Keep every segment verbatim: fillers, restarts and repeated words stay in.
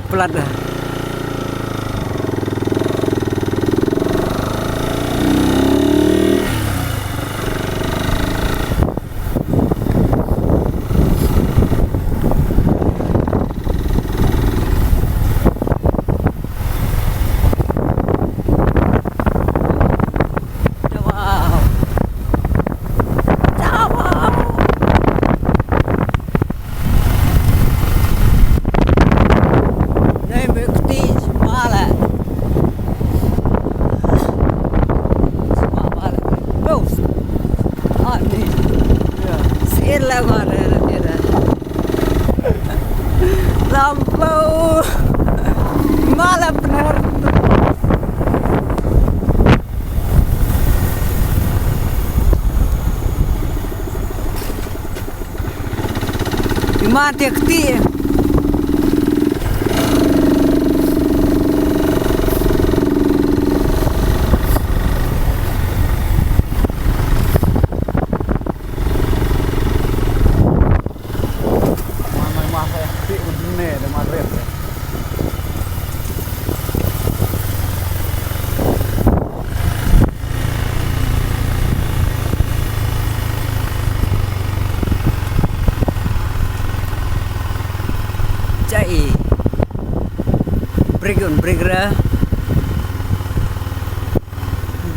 Plat da. Wow. Wow. Nei me kti mala. Mala. Bos. Ani. Ya. Sir la mala. Lampu. Mala benar. Ima te kti. Jai. Break un break ra.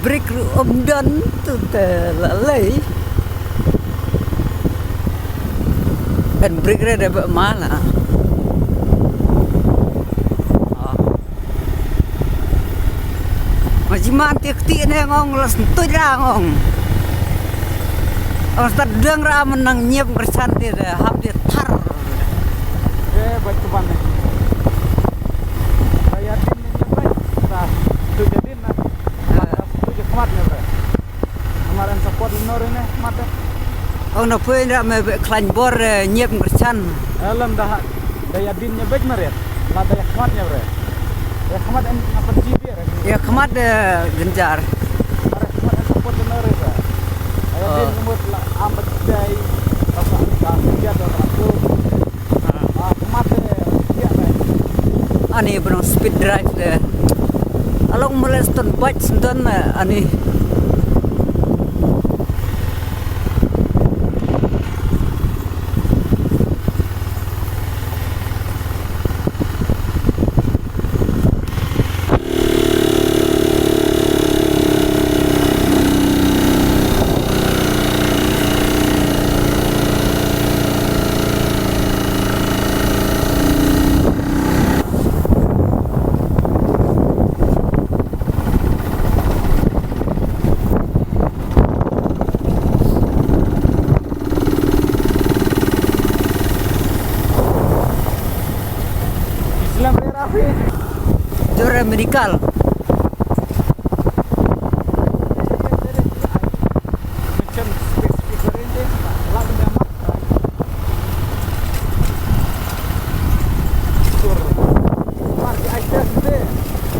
Break ruh ym don tu te la lei. Kan break re da ba mala. Ah. Ma jimat te kti ne ngong la sentut ra ngong. Ong stad deng ra menang nyep ngersan te da hap te thar. Eh, baik tu bang. Saya tim ni nyep baik. Sa tu jadi na. Sa tu je khmat nyep re. Amar an support nor ne khmat de. Ong na pui ra me be khlaiñ bor, eh, nyep ngersan. Alam da ha. Da ya din nyep baik maret. La da ya khmat nyep re. Ya khmat en apa ji biar. Ya khmat de genjar. Are khmat en support nor re. Ya din nyep la am ba dai. Apa ka dia da aku. Ani ba nong speed drive de. Along moleston bike sendon ani. Islam Rafi. Jora medical.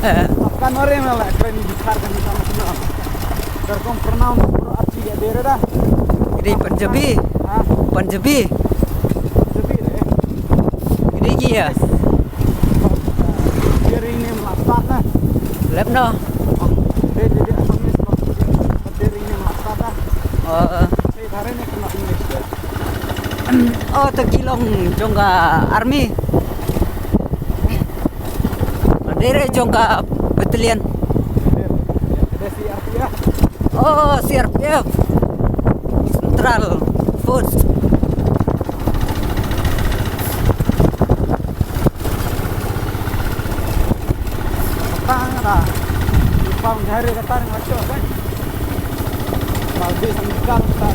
Eh. Kan ore na la kren di kar kan sama sama. Kar kong pronoun bro aji ga dere da. Ini Punjabi. Ha? Punjabi. Punjabi de. Ini ji ya. Dere ini maksud na. Lep no. Dere dere apa ni sebab dere ini maksud na. Oh. Saya hari ni kena English de. Oh, ta ki long jong ka army. Dere jong ka battalion. Oh, C R P F. Central Force. Tang da. Ipang jari ka tang macho kan. Maldi sangkal ka.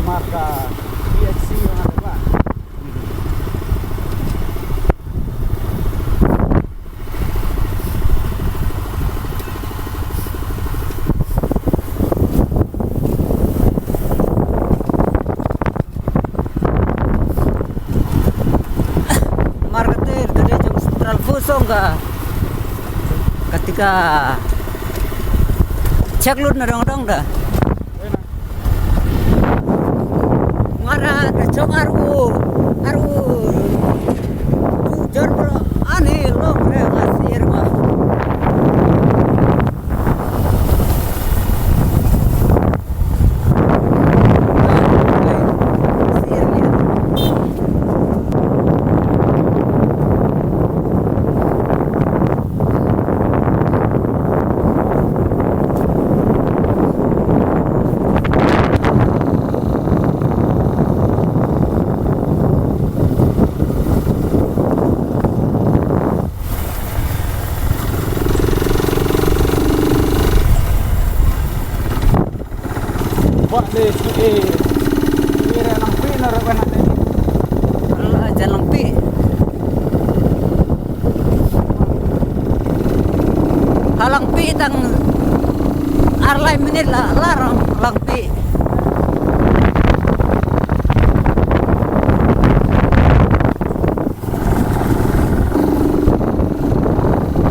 Maka P H C yang ada ba. Mar kate, kate jong Central Force ong ka. Katika check lut na dong dong da. Mara da jong aru, aru. Ani long re nga sir ma. Ba de shu e. Ira lang pi na ra kana de. Ala jan lang pi. Ha lang pi tang ar lai minit la la rang lang pi.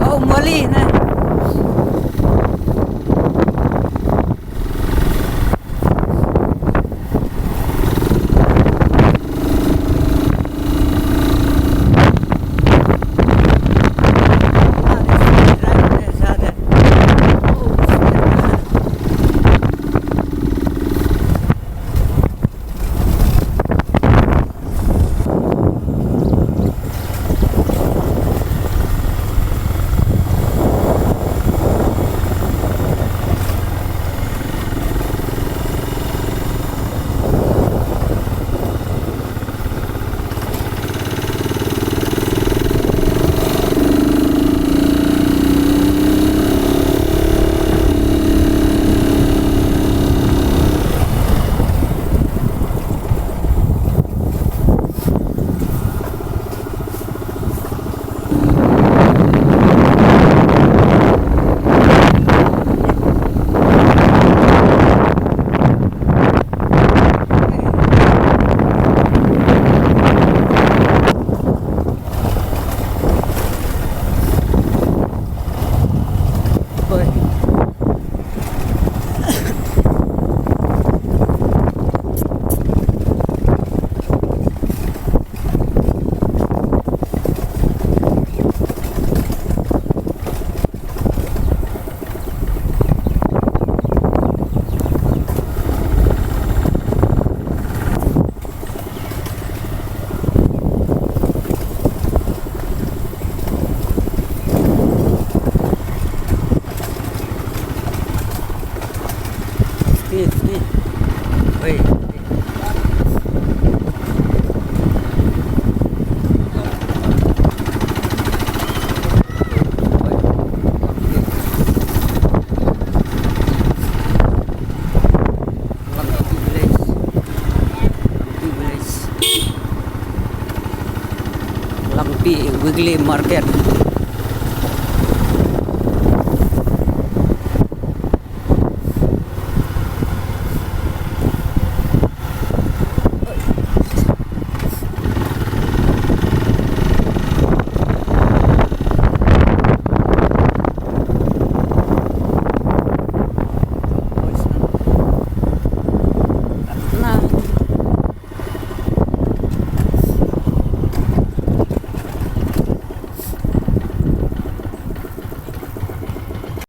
Oh, mali na. Ski, ski. Wei. Langpi village. Langpi village. Langpi weekly market.